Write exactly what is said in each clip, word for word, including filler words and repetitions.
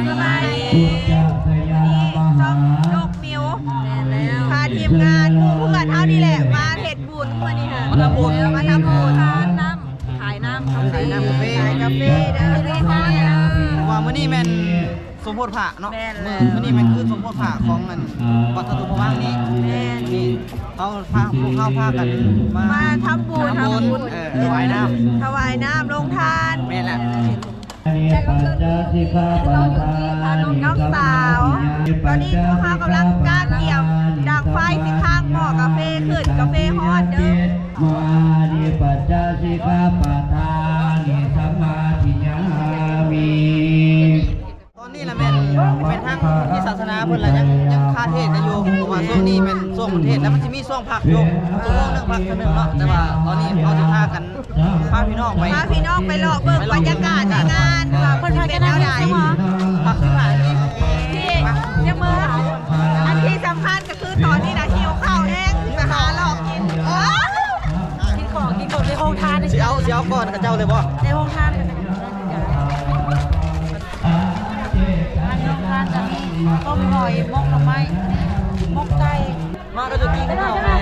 สบายดี วันนี้ช่องโยกมิว พาทีมงานหมู่เพื่อนเฮานี่แหละมาเฮ็ดบุญมื้อนี้ค่ะ มาทำบุญ มาทำบุญ ทานน้ำ ขายน้ำ ขายน้ำกาแฟ ขายกาแฟเด้อ เพราะว่ามื้อนี้แม่นสมโพธิพระเนาะ แม่นแล้ว มื้อ มื้อนี้แม่นคือสมโพธิพระของอันวัดท่าตูมพะวังนี่ แม่น นี่ เฮาพา พวกเฮาพากันมา มาทำบุญ ทำบุญ ทำบุญ เออ ถวายน้ำ ถวายน้ำโรงทาน แม่นแล้ว น้องสาว ตอนนี้พวกเฮากำลังการเตรียมดังไฟสิข้างหม้อกาแฟขึ้น กาแฟฮ้อนเด้อ มานิปัจจสิกขาปะทานิสัมมาทิยามิ ตอนนี้ละแม่น เป็นทางพุทธศาสนาเพิ่นละยัง ยังคาเทศน์กันอยู่ เพราะว่าช่วงนี้เป็นช่วงเทศน์ แล้วมันสิมีช่วงพักอยู่ ชั่วโมงหนึ่งพักเทื่อหนึ่งเนาะ แต่ว่าตอนนี้เฮาสิพากัน พาพี่น้องไป พาพี่น้องไปเลาะเบิ่งบรรยากาศในงาน ว่าเพิ่นสิเป็นแนวใด พักสิพาพี่ พี่ ยังมือ อันที่สำคัญก็คือตอนนี้นะหิวข้าวแฮง สิไปหาเลาะกิน เออ กินของ กินของในโรงทานนี่ สิเอา สิเอาก่อนกับเจ้าเลยบ่ ในโรงทาน อันนี้ทานจะมีต้มหอย หมกหน่อไม้ หมกไก่ มาก็จะกินข้าวแม่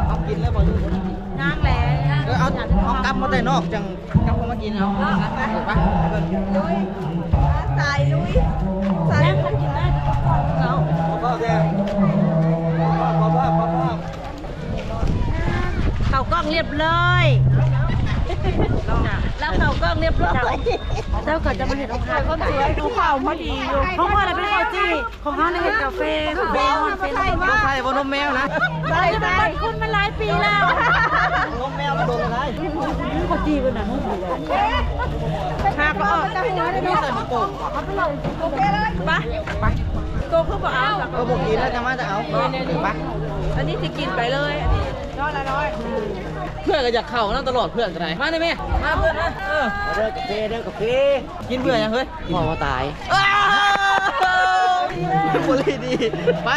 เอากินแล้วบ่ลูก ย่างแล้ว เออ เอา เอากลับมาแต่นอกจังกลับมากินเอา ไป ลุย สายลุย สายลุย เอา ขอพ่อแก ขอพ่อ ขอพ่อ เข้ากล้องเรียบร้อย แล้วเข้ากล้องเรียบร้อย เจ้าก็จะมาเห็นของข้า คนสวย ของเขาพอดีอยู่ ของพ่อน่ะเป็นข้าวจี่ ของเขาน่ะเห็ดกาแฟ ของแม่มันเป็น นมไข่บ่นมแมวนะ เราจะเป็นคนมาหลายปีแล้ว นมแมวมันโดนอะไร ข้าวจี่เป็นหนัง หาก็ออก นี่ใส่หมกโกง ไป ไป โกคือบ่เอา เออ บ่กินแล้วจะมาจะเอา ไป อันนี้สิกินไปเลย อันนี้ร้อยละร้อย เพื่อนก็อยากเข้านั่นตลอด เพื่อนก็ได้ มาได้ไหม มาเพื่อนนะ เออ เด้อกาแฟ เด้อกาแฟ กินเพื่อนยังเฮ้ย พ่อมาตาย อ้าว บุหรี่ดี ไป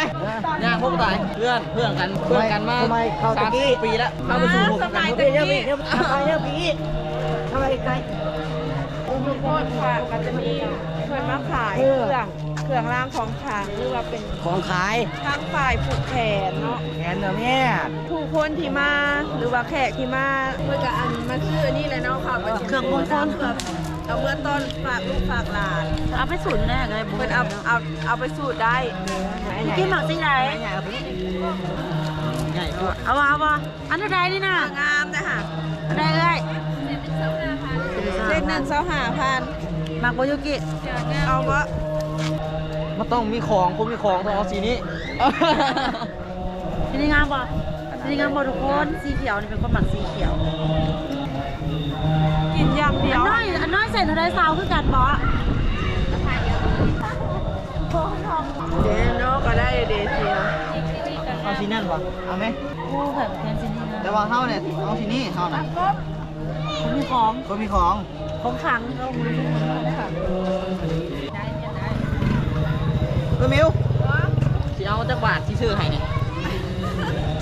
ย่างพวกตาย เพื่อน เพื่อนกัน เพื่อนกันมา ทำไมเขาตะกี้ สามสิบปีแล้ว เข้าไปสู่หกกัน สมัยตะกี้ เดี๋ยวพี่ เดี๋ยวพี่ ทำไมไกล ทุกคนค่ะ ก็จะมีเพื่อนมาขายเครื่อง เครื่องรางของขลัง หรือว่าเป็น ของขาย ทางฝ่ายผูกแขนเนาะ แขนเด้อแม่ ผู้คนที่มา หรือว่าแขกที่มา เพิ่นก็อันมาซื้ออันนี้แหละเนาะค่ะ เครื่องมงคล เอาเมื่อต้อนฝากลูกฝากหลาน เอาไปสูตรแรกเลย เพิ่นเอา เอา เอาไปสูตรได้ กินหมากสีไหน ใหญ่กว่า เอาวะ เอาวะ อันเท่าใดนี่นะ งามนะค่ะ ได้เลย เส้นหนึ่งซาวห้าพัน มักบ่ยูกิ เอาบ่ มันต้องมีของ คนมีของต้องเอาสีนี้ สีนี้งามบ่ สีนี้งามบ่ทุกคน สีเขียวนี่เป็นคนมักสีเขียว กินอย่างเดียว อันน้อย อันน้อยใส่เท่าใด ซาวคือกันบ่ เดี๋ยวเนาะก็ได้เดซีนะ เอาสีนั่นบ่ เอาไหม คู่แบบแทนสีนี้นะ แต่ว่าเฮาเนี่ย เอาสีนี้ เฮาน่ะ คนมีของ คนมีของ ของขลัง เออ มิว สิเอาจักบาทที่ซื้อให้เนี่ย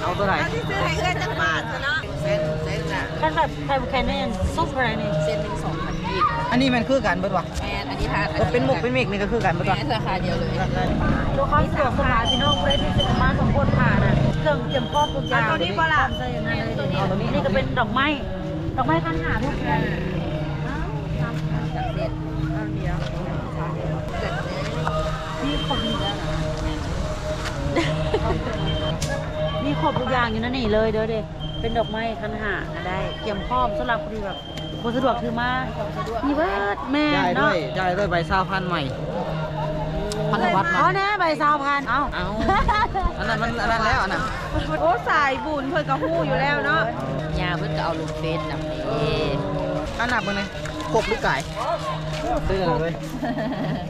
เอาตัวไหน เอาที่ซื้อให้เอื้อนจักบาทซะเนาะ เส้น เส้นน่ะ กันแบบไทยบุแคนนี่ซุปอะไรนี่ เส้นหนึ่งสองพันกีบ อันนี้มันคือกันเบิดวะ แม่น อันนี้ทาน ก็เป็นหมกเป็นเมกนี่ก็คือกันเบิดวะ แม่น ราคาเดียวเลย ตัวความสะดวกสบายพี่น้อง ผู้ใดที่จะมาสมโพธิพระนะ เครื่องเตรียมพร้อมทุกอย่าง เอาตัวนี้บ่ล่ะ พร้อมใส่อันนั้นเลย เอาตัวนี้ นี่ก็เป็นดอกไม้ ดอกไม้คันหาทุกอย่าง มีครบทุกอย่าง มีครบทุกอย่างอยู่นั่นนี่เลยเด้อเด้ เป็นดอกไม้คันหาก็ได้ เตรียมพร้อมสำหรับผู้ที่แบบบ่สะดวกถือมา มีเบิดแม่น จ่ายด้ว เนาะ ย จ่ายด้วยใบซาวพันใหม่ พันธบัตรใหม่ เอาแน่ใบซาวพัน เอา เอา อันนั้นมัน อันนั้นแล้วอันนั้น โอ้ สายบุญเพิ่นก็ฮู้อยู่แล้วเนาะ ยาเพิ่นก็เอาลงเฟซนำเด้ อันนับมื้อนี้ ครบหรือไก่ ซื้อเลย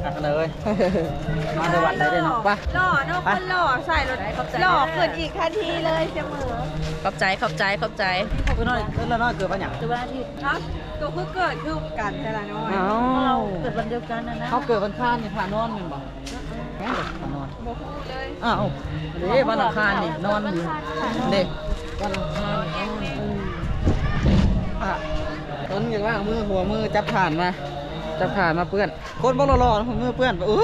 อักเลย มาในวันใดได้เนาะ ไป หล่อเนาะ ไป คนหล่อ ใส่รถหล่อขึ้นอีกทันทีเลยเสมอ ขอบใจ ขอบใจ ขอบใจ เออน้อย เออน้อยเกิดวันหยัง เกิดวันอาทิตย์ เอ้า ตัวคือเกิดคือกันแต่ละน้อย เอ้า เราเกิดวันเดียวกันนะนะ เขาเกิดวันอังคารนี่พระนอนแม่นบ่ แม่นบ่พระนอน บ่ฮู้เลย อ้าว เด้ วันอังคารนี่นอนอยู่ เด้ วันอังคารนี่นอนอยู่ อ่ะ ตอนนี้ยังว่ามือหัวมือจับถ่านมา จับขามาเปื้อน คนบ่หล่อๆนะผมมือเปื้อนอู้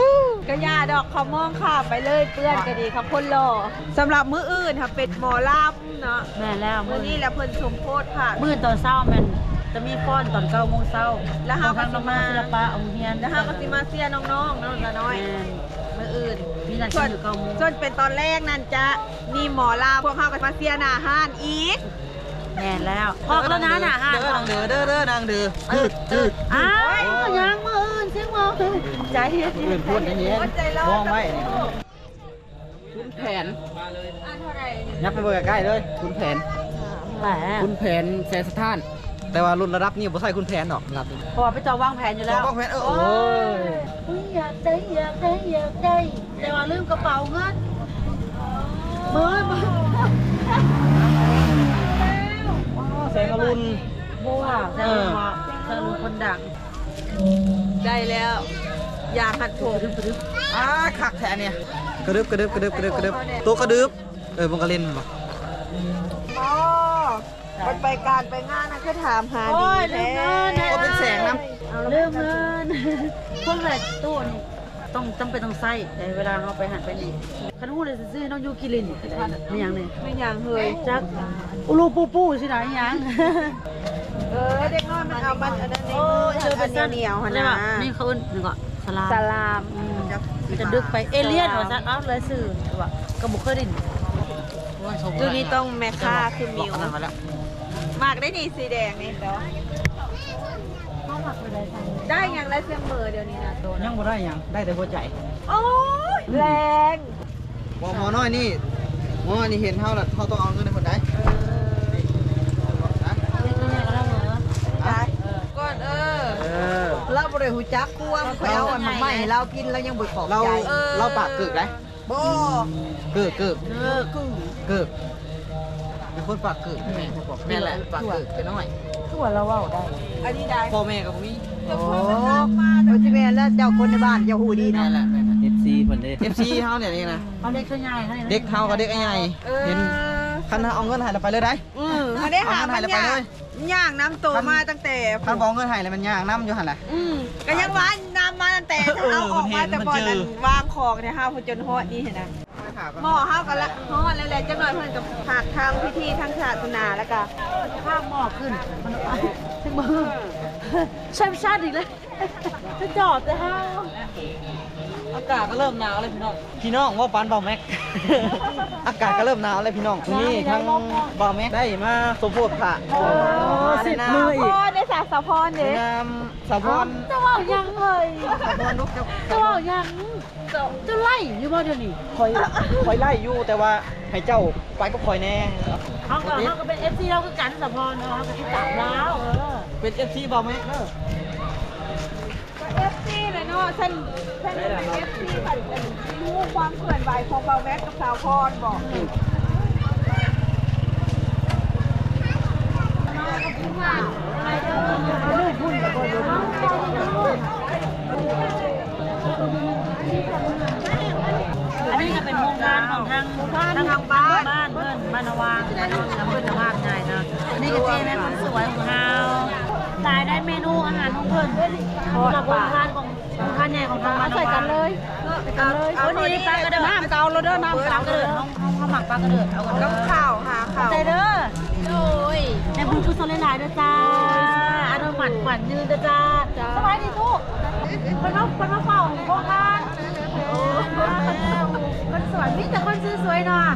ก็อย่าดอก เขามองข้ามไปเลย เปื้อนก็ดี เขาคนหล่อ สำหรับมื้ออื่นค่ะ เป็นหมอลำเนาะ แม่นแล้ว มื้อนี้แหละเพิ่นสมโพธิพระ มื้อตอนเช้าแม่นจะมีฟ้อนตอนเก้าโมงเช้า แล้วเฮาก็สิมา ศิลปะโรงเรียน แล้วเฮาก็สิมาเชียร์น้องๆเนาะ ละน้อย แม่น มื้ออื่น มีนัดกันอยู่เก้าโมง ส่วนเป็นตอนแรกนั่นจะมีหมอลำ พวกเฮาก็มาเชียร์หน้าห้านอีก แม่นแล้ว ออกแล้วนะ หน้าห้าน เด้อนางเด้อ เด้อ เด้อนางเด้อ เออ กึด กึด อ้าว ยังมื้ออื่น เชียงเมา ใจเย็น อื่นพูดอย่างนี้ ใจร้อน มองไว้นี่ คุณแผน อ่ะ เท่าไหร่นี่ ยับไปเบิ่งใกล้ๆเลย คุณแผน แหม คุณแผนแสนสถาน แต่ว่ารุ่นระดับนี้บ่ใช่คุณแผนดอก ระดับนี้ เพราะว่าไปจองวางแผนอยู่แล้ว จองวางแผน เออ โอ้ย โอ้ย อุ๊ย อยากได้ อยากได้ อยากได้ แต่ว่าลืมกระเป๋าเงิน เฮ้ย มา ว้าว แสงอรุณ บัว แสงอรุณ เออ แสงอรุณคนดัง ได้แล้ว อยากหัดผม อ่า คักแท้เนี่ย กระดึบ กระดึบ กระดึบ กระดึบ กระดึบ ตัวกระดึบ เออ มันก็เล่นมันบ่ อ๋อ มันไปการไปงานนะ คือถามหา โอ้ย ดีแท้ ลืมเงิน ก็เป็นแสงนำ เอาแล้ว ลืมเงิน พวกแบบตู้นี่ต้องจำเป็นต้องใช้ในเวลาเราไปหันไปนี่ คันฮู้เลยซื่อๆน้องยูกิลินก็ได้ ไม่หยังเนี่ย ไม่หยังเฮ้ย จัก อุลูปูปูสินะอีหยัง เออ เด็กน้อยมันเอามันอันนั้นใน โอ้ มือ เจอเป็น อันเหนียวๆหั่นนะ เรียกว่านี่เขาเอิ้นหยังก็ สลาม สลาม อืม มันจะดึกไป เอเลี่ยนว่าซะ เอ้า เลยซื่อว่าก็บ่เคยได้ยิน โอ้ย โชคดี เรื่องนี้ต้องแม่ค้าคือมิว บอกกันมาแล้ว มากได้นี่สีแดงนี่เนาะ ได้ยังได้เสียงเบอร์เดี๋ยวนี้นะตัว ยังบ่ได้หยัง ได้แต่หัวใจ โอ้ย แรง บ่ หมอน้อยนี่ หมอน้อยนี่เห็นเฮาแล้ว เฮาต้องเอาเงินให้เพิ่นได้ เออ นะ เล็กน้อยก็ได้เหรอ ฮะ ก่อน เออ เออ เราบ่ได้ฮู้จักความ ข่อยเอาอันใหม่ให้เรากิน เรายังบ่ขอบใจ เรา เออ เราปากกึกได้ บ่ เกิก เกิก เกิก เกิก เป็นคนปากเกิก แม่นบ่ แม่นแหละ ปากเกิกไปหน่อย คือว่าเราเว้าได้ อันนี้ได้ พ่อแม่ก็บ่มี โอ้ เจ้าของมันตามมา เออ สิแม่นแล้ว เจ้าคนในบ้านเจ้าฮู้ดีเนาะ แม่นแหละ แม่นแหละ เอฟซี เพิ่นเด้ เอฟซี เฮาเนี่ยนี่นะ เอาเด็กส่วนใหญ่ให้นะ เด็กเฮากับเด็กใหญ่ เออ เห็น คันเอาเงินให้แล้วไปเลยได้ อืม อันนี้หา เอาเงินให้แล้วไปเลย มันยาก ย่างนำโตมาตั้งแต่ คันบอกเงินให้แล้วมันย่างนำอยู่หั่นแหละ อืม ก็ยังว่านำมาตั้งแต่ เออ เอาออกมาแต่บ่อน มันเจอ อันวางของเนี่ย เฮาจนฮอดนี่หั้นนะ หม้อเฮาก็ละฮอดแล้วแหละ จักหน่อยเพิ่นก็พากทางพิธีทางศาสนา แล้วก็พาหม้อขึ้น มัน ถึงมือ ใช่ไม่ใช่อีกเลย จะจอบแต่เฮา อากาศก็เริ่มหนาวแล้วพี่น้อง พี่น้องว่าปานเบาแม็ก อากาศก็เริ่มหนาวแล้วพี่น้อง นี่ทั้งเบาแม็กได้มาสมโพธิพระ โอ้ มาในนาม สิบมืออีก พ่อได้สาสาวพรเด้ ในนามสาวพร เจ้าเว้าหยังเฮ้ย สาวพรลูกเจ้า เจ้าเว้าหยัง เจ้า เจ้าไล่อยู่บ่เดี๋ยวนี้ ข่อย ข่อยไล่อยู่ แต่ว่าให้เจ้าไปกับข่อยแน่ เฮาก็ เฮาก็เป็น เอฟซี เราคือกันสาวพรเนาะ เฮาก็ติดตามลาว เออ เป็น เอฟซี เบาแม็กเด้อ ก็ เอฟซี แหละเนาะ ฉัน ฉันเป็น เอฟซี ผัดกันรู้ความเคลื่อนไหวของเบาแม็กกับสาวพรบอก อันนี้ก็เป็นโครงการของทาง ทางบ้าน บ้านเพิ่น บ้านนาวาง บ้านนาวาง เพิ่นสภาพใหญ่เนาะ อันนี้ก็เจ๊แม่คนสวยของเฮา ตายได้เมนูอาหารของเพิ่น สำหรับโครงการของ โครงการใหญ่ของทางบ้านนาวาง ใส่กันเลย เอา เอา วันนี้ปลากระเดิด น้ำก็เอาแล้วเด้อ น้ำก็เอาแล้วเด้อ น้อง น้องเขาหมักปลากระเดิด เอากัน กับข้าว หาข้าว ใจเด้อ โอ้ย ในบุญกุศลหลายๆเด้อจ้า อนุมัติขวัญยืนเด้อจ้า จ้า สบายดีตู้ เพิ่นมา เพิ่นมาเฝ้าโครงการ คนสวย มีแต่คนสวยๆเนาะ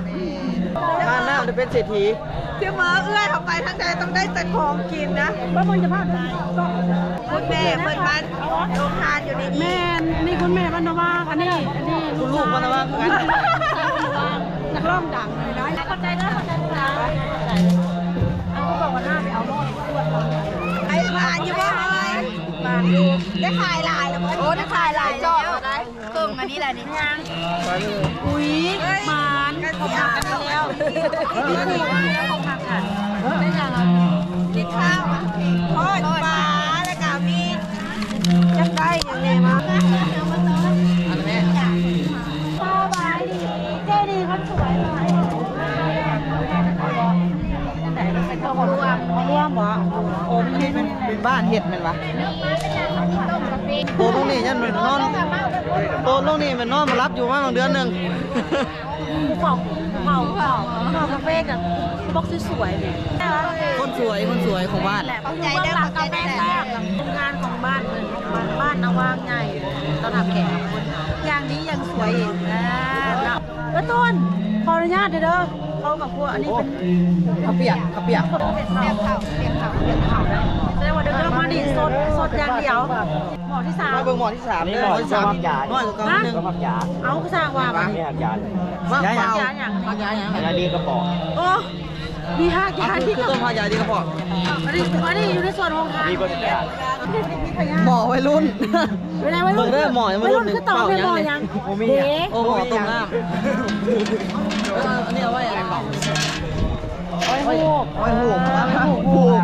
ทานน้ำจะเป็นเศรษฐี เสมอเอื้อยเข้าไปทางใดต้องได้แต่ของกินนะ ว่าเพิ่นจะพาไปก็ คุณแม่เพิ่นบ้านโรงทานอยู่ในนี้ แม่น นี่คุณแม่บ้านนาวา อันนี้ อันนี้ คุณลูกบ้านนาวาคือกัน นักร้องดังเลยนะ ขอบใจเด้อ ขอบใจเด้อ เอาก็บอกว่าหน้าไปเอาโลด ไอ้หวานอยู่บ่เอ้ย หวานอยู่ ได้ขายหลายแล้วบ่ โอ้ ได้ขายหลายจอบแล้วได้ เกิ่งอันนี้แหละนี่ ยัง อุ้ย หมาน กันสิอ่ะ ของหมักอันนี้แล้ว นี่คือของหมักค่ะ เป็นยังไง กินข้าว ทอดปลา แล้วก็มี จักได้หยังแน่มา อันนี้ สบายดี เจดีย์คนสวย เป็นข้าวหอมรวม หอมรวมบ่ โอ้ มันเป็น เป็นบ้านเห็ดแม่นบ่ มีต้มกาแฟ โตลงนี่ยันมันนอน โตลงนี่มันนอนมาหลับอยู่มาบางเดือนหนึ่ง ภูเขา ภูเขา ภูเขา ภูเขากาแฟกับพวกสวยๆเนี่ย คนสวย คนสวยของบ้าน แหละ ขอบใจเด้อ ขอบใจเด้อ โรงงานของบ้าน เมืองของบ้าน บ้านนาวางใหญ่ ต้อนรับแขก อย่างนี้ยังสวยอีก อ่า เนาะ เอ้ยต้น ขออนุญาตเด้อ เขากับพวกอันนี้เป็น ข้าวเปียก ข้าวเปียก เปียกเขา เปียกเขา เปียกเขา แสดงว่าเดี๋ยวเรามานี่สด สดอย่างเดียว หม้อที่สาม มาเบิ่งหม้อที่สาม อันนี้ เด้อ หม้อที่สาม หม้อที่สาม หม้อที่สาม ฮะ เด้อ หม้อที่สาม เอากระซ่างวางไว้ นี่หักยา ว่างเปล่า ยาหยัง ผักยาหยัง ยาดีกระป๋อง โอ้ มีห้ายา อันนี้ ที่คือต้นผักยาดีกระป๋อง อันนี้ อันนี้อยู่ในส่วนของทาง มีบริการ หม้อวัยรุ่น เวลาวัยรุ่น เบิ่งเด้อ หม้อวัยรุ่น วัยรุ่นคือตอบเป็นหม้อยัง บ่มี เด้ โอ้ หม้อต้มน้ำ เออ อันนี้เอาไว้อะไรของ ไว้หูบ ไว้หูบ หูบ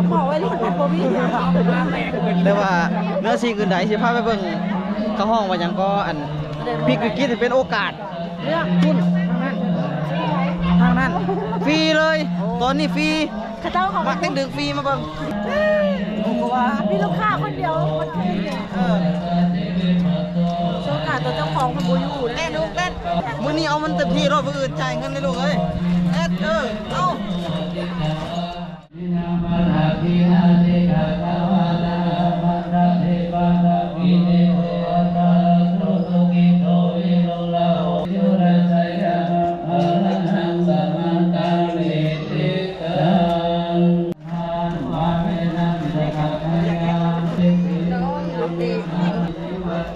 หม้อวัยรุ่นมันบ่มี แต่ว่าเหนือสิ่งอื่นใดสิพาไปเบิ่ง เขาฮ้องว่าหยังก็อัน พลิกวิกฤตให้เป็นโอกาส เรื่องหุ้นทางนั้น ทางนั้น ฟรีเลย โอ้ ตอนนี้ฟรี เขาเจ้าของ มักดึงๆ ฟรีมาเบิ่ง ผมก็ว่า มีลูกค้าคนเดียว มันคือ เออ โชคดีตัวเจ้าของมันบ่อยู่ เล่นลูกเล่น มื้อนี้เอามันเต็มที่รอด มื้ออื่นจ่ายเงินให้ลูกเอ้ย เอ็ด เออ เอา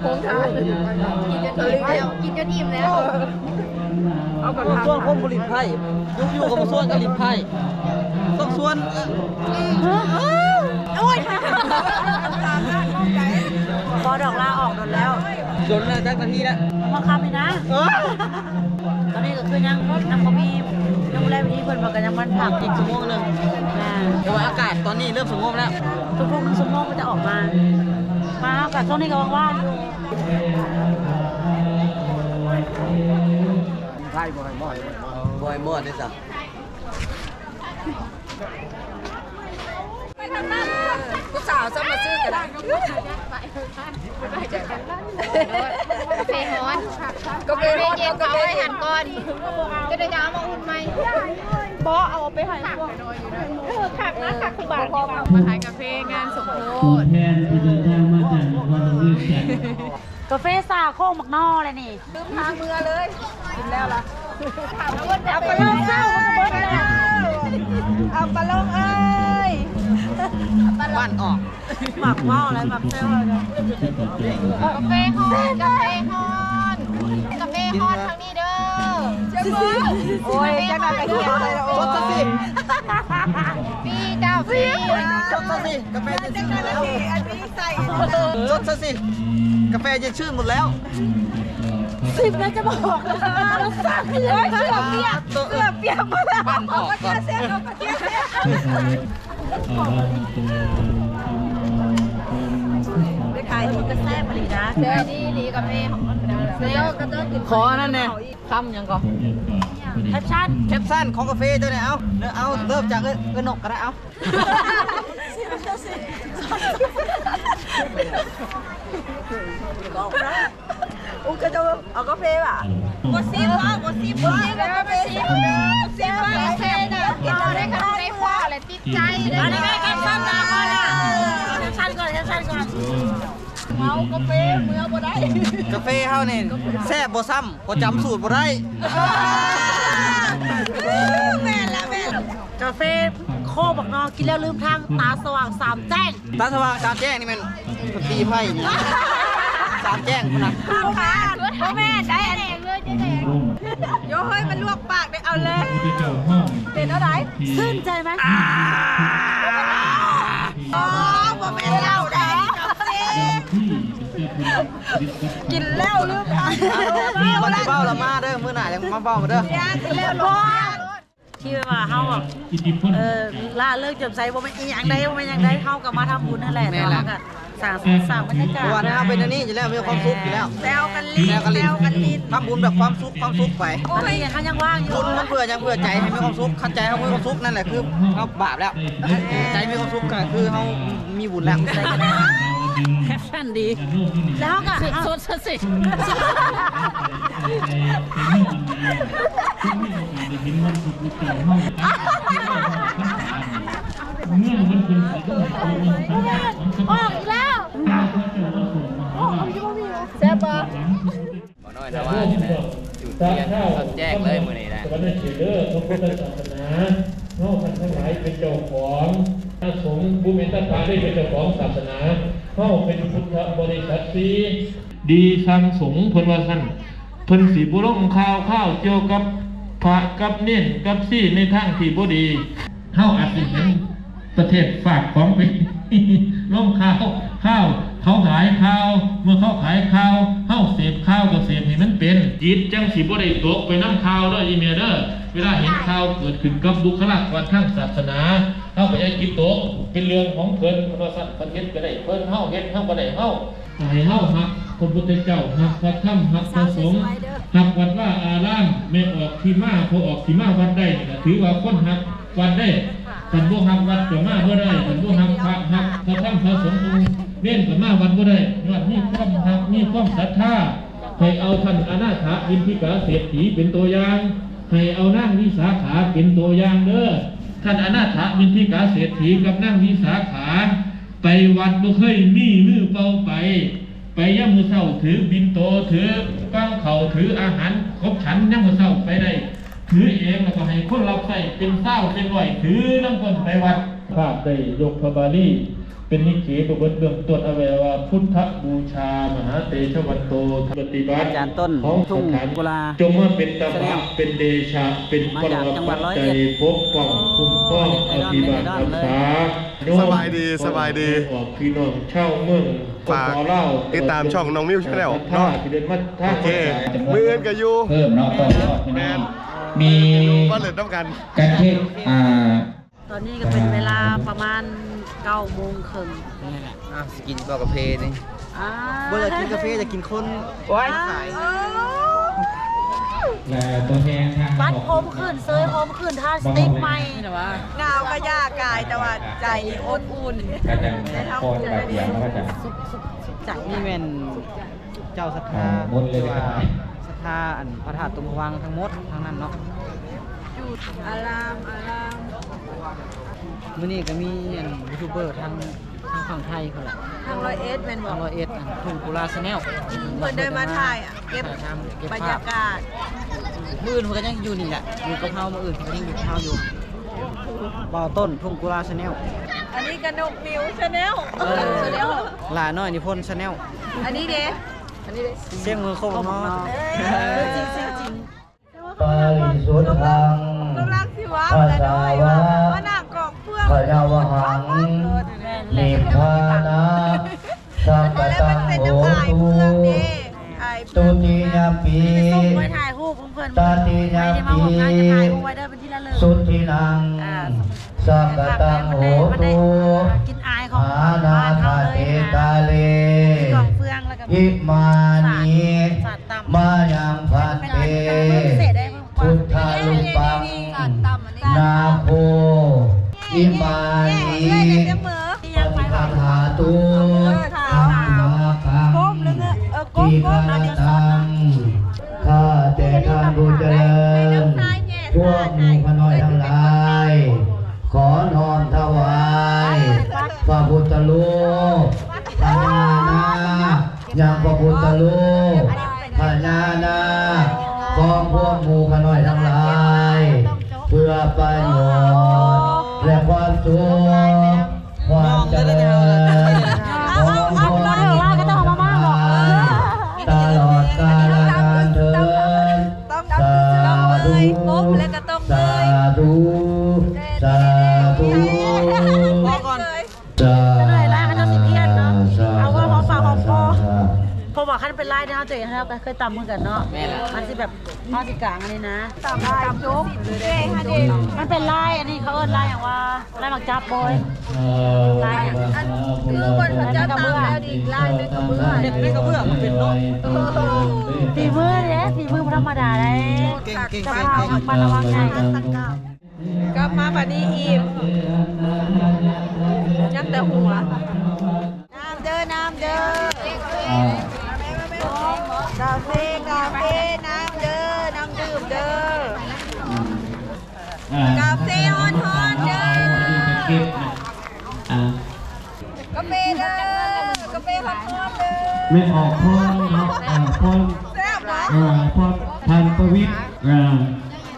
โครงการ กินจนอิ่มแล้ว กินจนอิ่มแล้ว เอากระทะ ส่วนคนบ่หลีกไพ่ อยู่ๆ ก็บ่ส่วนก็หลีกไพ่ ต้องส่วน เออ โอ้ย พอดอกลาออกโดนแล้ว โดนแล้ว จักนาทีแล้ว มาคำเลยนะ เออ ตอนนี้ก็คือยัง ยังบ่มี ยังบ่ได้พิธี เพิ่นว่าก็ยังมันพักอีกชั่วโมงหนึ่ง อ่า แต่ว่าอากาศตอนนี้เริ่มสงบแล้ว ทุกๆ หนึ่งชั่วโมงก็จะออกมา มาอากาศช่วงนี้ก็ว่างๆ อยู่ ไพ่บ่ให้มอด บ่ให้มอดเด้อจ้ะ ไปทางนั้น ผู้สาวจะมาซื้อกัน กาแฟฮ้อน กาแฟฮ้อน เย็น กาแฟ เอาไว้ เย็น หั่นก่อน จะได้จะเอามาอุ่นใหม่ บ่เอาไปให้พวก เออ คักนะ คักคือบาท มาขายกาแฟงานสมโภช แทนที่เดินทางมาจากนครหลวงเวียงจันทร์ กาแฟสาโคกหมากนอเลยนี่ ลืมทางเมือเลย กินแล้วล่ะ เอาไปลงเศร้า เอาไปลงเอ้ย บ้านออก หมักว่าวอะไร หมักแซวอะไร กาแฟฮ้อน กาแฟฮ้อน กาแฟฮ้อนทางนี้เด้อ โอ้ย จังหน่อยก็เขียวเลย สดซะสิ ฟรีจ้า ฟรี สดซะสิ กาแฟเย็นชื่นหมดแล้ว อันนี้ใส่ สดซะสิ กาแฟเย็นชื่นหมดแล้ว สิบแล้วจะบอกนะคะ รสชาติคือยังไง เสื้อเปียก เสื้อเปียกหมดแล้ว บ้านออกก่อน ไปขายที่กระแสบดีนะ แซ่บดีดีกาแฟ ขออันนั้นแน่ คำหยังก่อน แคปชั่น แคปชั่นของกาแฟเจ้าเนี่ย เอาเด้อ เอา เริ่มจากเอ้ย เอ้ยนกก็ได้ เอา อุ้งก็จะเอากาแฟว่ะ บ่ซิมบ่ บ่ซิมบ่ บ่ซิมบ่ บ่ซิมบ่ กาแฟน่ะ กินได้คำได้พอเลย ติดใจเลย อันนี้แม่แคปชั่นมาก่อนนะ แคปชั่นก่อน แคปชั่นก่อน เมากาแฟเมือบ่ได้ กาแฟเฮานี่แซ่บบ่ซ้ำ ก็จำสูตรบ่ได้ แม่นละแม่นละ กาแฟโคบักนอ กินแล้วลืมทาง ตาสว่างสามแจ้ง ตาสว่างสามแจ้งนี่แม่นตีไพ่นี่ สามแจ้งพุ่นน่ะ บ่แม่นได้อันนี้ โยเฮ้ย มันลวกปากได้ เอาเลย เป็นอะไร ชื่นใจไหม อ๋อ บ่แม่นเหล้าได้ กินแล้วลืม วันที่เบ้าละมาเด้อ มื้อหน้ายังมาเบ้ามาเด้อ ที่ว่าเฮาแบบ เออ ล่าเริงแจ่มใส บ่แม่นอีหยังใด บ่แม่นหยังใด เฮาก็มาทำบุญนั่นแหละ แม่นแหละ แต่ว่าเฮาก็สร้าง สร้างบรรยากาศ เพราะว่าเฮาเป็นอันนี้อยู่แล้ว มีความสุขอยู่แล้ว แซวกันเล่น แซวกันเล่น แซวกันเล่น ทำบุญแบบความสุข ความสุขไป โอ้ย เฮายังว่างอยู่ บุญมันเพื่อหยัง เพื่อใจให้มีความสุข คันใจเฮามีความสุข นั่นแหละคือเฮาบาปแล้ว ใจมีความสุขก็คือเฮามีบุญแล้ว ใส่กันได้ แคปชั่นดี แล้วก็ สุดๆสิ ออกอีกแล้ว แซ่บปะ บ่น้อยนะว่านี่นะ จุดเทียนสดแจ้งเลยมื้อนี้นะ สวรรค์เขตเด้อ พระพุทธศาสนา เฮาท่านทั้งหลายเป็นเจ้าของ พระสงฆ์ผู้มีศรัทธาได้เป็นเจ้าของศาสนา เฮาเป็นพุทธบริษัทสี่ ดีสั่งสงฆ์เพิ่นว่าซั่น เพิ่นสิบ่ลงข่าวคราวเกี่ยวกับพระกับเณรกับชีในทางที่บ่ดี เฮาอาจสิเห็นประเทศฝากของไป ลงข่าว ข่าว เขาขายข่าว เมื่อเขาขายข่าว เฮาเสพข่าวก็เสพให้มันเป็น จิตจังสิบ่ได้ตกไปนำข่าวเด้ออีเมเด้อ เวลาเห็นข่าวเกิดขึ้นกับบุคลากรทางศาสนา เฮาก็อย่าจิตตก เป็นเรื่องของเพิ่น เพิ่นว่าซั่น เพิ่นเฮ็ดก็ได้ เพิ่น เฮาเฮ็ด เฮาก็ได้ เฮา ให้เฮาฮักพระพุทธเจ้า ฮักพระธรรม ฮักพระสงฆ์ ฮักวัดวาอาราม แม่ออกที่มา พอออกที่มาวัดได้นี่ล่ะ ถือว่าคนฮักวัดได้ คันบ่ฮักวัดก็มาบ่ได้ คันบ่ฮักพระ ฮักพระธรรมพระสงฆ์องค์เณรก็มาวัดบ่ได้ ย้อนมีความฮัก มีความศรัทธา ให้เอาท่านอนาถบิณฑิกาเศรษฐีเป็นตัวอย่าง ให้เอานางวิสาขาเป็นตัวอย่างเด้อ ท่านอนาถบิณฑิกาเศรษฐีกับนางวิสาขา ไปวัดบ่เคยมีมือเปล่าไป ไปยามมื้อเช้าถือบิณโต ถือกับข้าว ถืออาหารครบฉันยามมื้อเช้าไปได้ ถือเองแล้วก็ให้คนรับใช้เป็นซาวเป็นร้อยถือนำเพิ่นไปวัด ภาพได้ยกพระบาลี เป็นนิเคปเบิดเบื้องต้นเอาไว้ว่า พุทธบูชามหาเตชะวันโต ปฏิบัติ อาจารย์ต้น ของ ทุ่ง สถาน กุลา จงมาเป็นตบะ Channel เป็นเดชะ เป็น มาจาก พล จังหวัด ปัจจัย ร้อยเอ็ด ปกป้อง โอ้ คุ้มครอง เน็ตไอดอล อภิบาล เน็ตไอดอล รักษา เลย สบายดี สบายดี ออกพี่น้องชาวเมือง ฝาก ปก ลาว ติดตามช่องน้องมิว Channel เนาะ ที่เดินมาทาง โอเค มาจาก มื้ออื่นก็อยู่ เพิ่มเนาะ ต้องรอด แม่น มี มาเล่นนำกัน การเทศ อ่า ตอนนี้ก็เป็นเวลาประมาณเก้าโมงครึ่ง นี่แหละ อ่ะ สิกินบ่กาแฟนี่ อ่า บ่อยากกินกาแฟ อยากกินคน โอ้ย ขาย อ้าว และตัวแทนทาง บัดผมขึ้น เซยผมขึ้น ทาสติ๊กใหม่ นี่นะวะ หนาวก็ย่ากาย แต่ว่าใจอบอุ่น ก็จะ แต่เฮา ก่อนบ่ายเดียวก็จะ สุข สุข สุขใจ นี่แม่น เจ้าศรัทธา อ่า หมดเลย หรือว่า ครับ ศรัทธาอันพระธาตุตุงพะวังทั้งหมดทั้งนั้นเนาะ อยู่อาราม อาราม มื้อนี้ก็มีอันยูทูบเบอร์ทาง ทางฝั่งไทยเขาแหละ ทางร้อยเอ็ดแม่นบ่ ทางร้อยเอ็ด อันทุ่งกุลา Channel อืม เพิ่นได้มาถ่ายอะ เก็บ ถ่ายทำ เก็บภาพ บรรยากาศ มื้ออื่นเพิ่นก็ยังอยู่นี่แหละ อยู่กับเฮา มื้ออื่นเพิ่นก็ยังอยู่กับเฮาอยู่ บ่าวต้น ทุ่งกุลา Channel อันนี้ก็นกมิว Channel เออ Channel หลาน้อยนิพนธ์ Channel อันนี้เด้ เสียงเมืองโคกเนาะ เออ จริงๆ จริงๆ ปาริสุทธัง กำลังสิว่า ภาษา วะ ว่าหน้ากองเฟือง ขยาวหัง นิพพานะ สังกตังโหตุ ไอ้ ตุติยมปี ไปส่งไปถ่ายรูปของเพิ่น ตติยมปี ไปที่มาร่วมงานจะถ่ายรูปไว้เด้อ เป็นที่ระลึก สุทินัง อ่า สังกตังโหตุ กินอายของ หานาทาเตตาเล มีกองเฟืองแล้วก็ อิมานิ สาดตำ มายังพันเต เป็นเมนูพิเศษได้ พุทธารูปัง สาดตำอันนี้ นาโค อิมานิ เย้ เย้ เย้ ปฏิปทาตุ เออ ค่ะ ธัมมาคัง ก้มแล้วเนี่ย เออ ก้ม ติ ก้ม คารตัง ข้าแต่ท่านผู้เจริญ พวกหมู่ข้าน้อยทั้งหลาย ขอน้อมถวาย พระพุทธรูป พญานาค ยังพระพุทธรูป พญานาค ของพวกหมู่ข้าน้อยทั้งหลาย เพื่อประโยชน์ และความสุข ความเจริญ ของพวกหมู่ข้าน้อยทั้งหลาย ตลอดกาลนานเทอญ สาธุ สาธุ สาธุ สาธุ จะเหนื่อยหลาย เขาเจ้าสิเพี้ยนเนาะ เอาว่าหอมปากหอมคอ เพราะว่าคันเป็นลายเนี่ย เฮาจะเห็น เฮาก็เคยตำเหมือนกันเนาะ แม่นล่ะ มันสิแบบ เฮาสิกลางอันนี้นะ ตำลายจุ๊บ มันเป็นลาย อันนี้เขาเอิ้นลายหยังวะ ลายหมากจับบ่อย ลายหยัง อัน คือคนเขาเจ้าตำแล้วดี ลายเป็นกระเบื้อง เฮ็ดเป็นกระเบื้องมันเป็นเนาะ เออ ฝีมือเนี่ย ฝีมือบ่ธรรมดาเลย เก่งๆๆๆ เจ้าภาพระมัดระวังไง กลับมาบัดนี้อิ่ม ยังแต่หัว น้ำเด้อ น้ำเด้อ อ่าก าเฟ กาเฟ น้ำเด้อ น้ำดื่มเด้อ อืม อ่าก าเฟฮ้อนๆเด้อ เอาอันนี้ไปเก็บนะ อ่า กาเฟเด้อ กาเฟฮ้อนๆเด้อ ไม่ออกพรเนาะ เออ พร แซ่บเหรอ เออ พร ทานประวิตร อ่า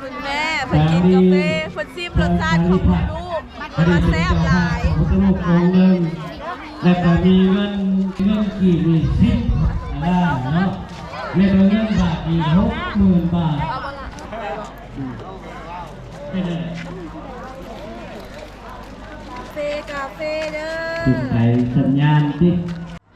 คุณแม่เพิ่นกินกาเฟ เพิ่นชิมรสชาติของลูกๆ เพิ่นว่าแซ่บหลาย พระพุทธรูปองค์หนึ่ง แล้วก็มีเงิน เงินกีบอีกสิบล้านเนาะ แล้วก็เงินบาทอีกหกหมื่นบาท เป็นไง กาเฟ กาเฟเด้อ จุดไฟสัญญาณติด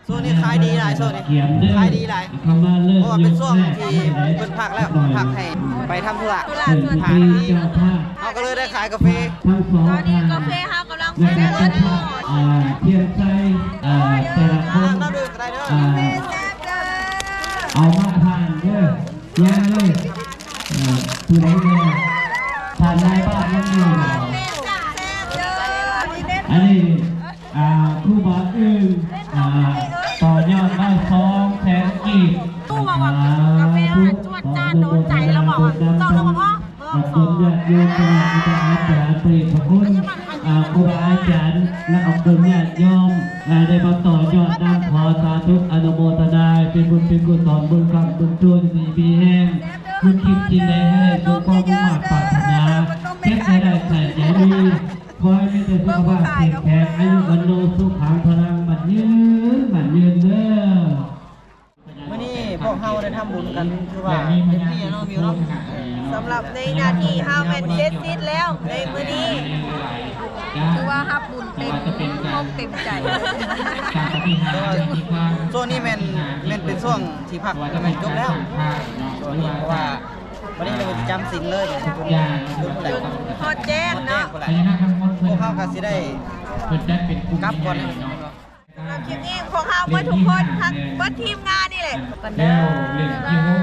ช่วงนี้ขายดีหลาย ช่วงนี้ เขียนเด้อ ขายดีหลาย เข้ามาเริ่ม เพราะว่าเป็นช่วงที่ ยกแรก เพิ่นพักแล้ว หน่อย เพิ่นพักให้ไปทำธุระ ธุระส่วนตัว เจ้าภาพ เฮาก็เลยได้ขายกาเฟ ทั้งสอง ตอนนี้กาเฟเฮากำลัง นะครับ เสร็จแล้ว อ่า เทียนไส้ อ่า แต่ละคน น้ำดื่มก็ได้เด้อ อ่า กาเฟแซ่บเด้อ เอามาทานเด้อ แย่เลย เอ่อ ผู้ใดแน่ ทานนายบ้านยังอยู่ อันนี้ อ่า ครูบาอึ่ง อ่า ต่อยอดมาสองแสนกีบ รู้ว่า อ่า กาแฟจวดจ้าดโดนใจแล้วบอกว่า เจ้าเรื่องพ่อ ขอบคุณญาติโยม ครูบาอาจารย์ พระเดชพระคุณ อ่า ครูบาอาจารย์ และขอบคุณญาติโยม อ่า ได้มาต่อยอดนำ ขอสาธุอนุโมทนา เป็นบุญเป็นกุศล บุญคำบุญทุน ที่มีแห้ง บุญกินสิ่งใดให้ได้สมความมุ่งมาดปรารถนา เก็บให้ได้ใส่ใจดี ขอให้มีแต่สุขภาพเข้มแข็ง อายุวันโนสุขังพลัง มันยืน มันยืนเด้อ มื้อนี้พวกเฮาได้ทำบุญกัน ถือว่าเต็มที่แล้วเนาะ มิวเนาะ สำหรับในหน้าที่เฮาแม่นเสร็จสิ้นแล้วในมื้อนี้ ถือว่ารับบุญเต็มอกเต็มใจ แต่ว่าช่วงนี้แม่น แม่นเป็นช่วงที่พัก แม่นจบแล้ว ช่วงนี้ เพราะว่าวันนี้เราจำศีลเลย จน จนฮอดแจ้งเนาะ พวกเฮาก็สิได้ เพิ่นจัดเป็นกลุ่ม กลับก่อน ใหญ่เนาะ สำหรับคลิปนี้พวกเฮาเบิดทุกคน ทั้งเบิดทีมงานนี่แหละ กันเด้อ แล้วเลขที่หก